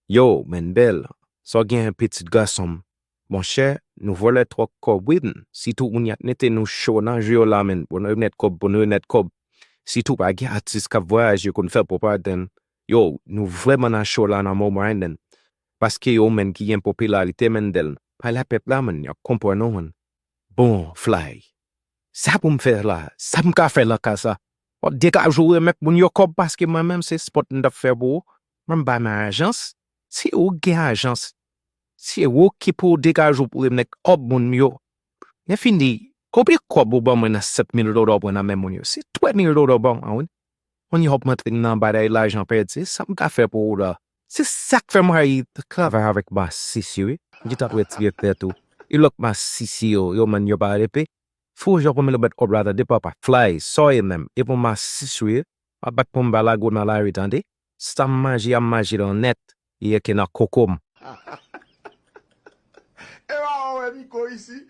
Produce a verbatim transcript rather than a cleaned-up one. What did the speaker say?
Yo, menn bèl, sa w gen pitit gason m? Monchè, nou vòlè twòp kòb wi, menn. Sitou moun y ap mete nou cho nan je yo la, menn. Pou nou remèt kòb, pou nou remèt kòb. Sitou pa gen atis k ap vwayaje konn fè pwòp adan. Yo, nou vrèman nan cho la nan moman an, menn. Paske yo menn ki gen popilarite, menn, dèl. Pale a pèp la, menn, y ap konprann ou, menn. Bon, Fly, sa pou m fè la? Sa m ka fè nan ka sa? W ap degaje w remèt moun yo kòb paske mwen menm se spòt m t ap fè pou ou. Mwen m pa nan ajans. Se ou k gen ajans. Se ou ki pou degaje w pou remèt kòb moun yo. Lè fini, konbyen kòb ou ban mwen nan sèt mil dola w pran nan men moun yo? Se twè mil dola w ban mwen, wi. Kounye a w ap montre m nan bagay lajan pèdi. Sa m ka fè pou ou la? Se sa k fè m rayi travay avèk masisi, wi. M gentan retire tèt ou. E lòt masisi yo, yo menm yo pa repe. Fò w jan pou m remèt kòb la, tande papa. Fly, sa w ye menm? E pou masisi w ye. W ap bat pou m pa lage w nan lari, tande. Sa m manje, y ap manje l an nèt. Ye ke nan koko m. E pa wè Miko isi.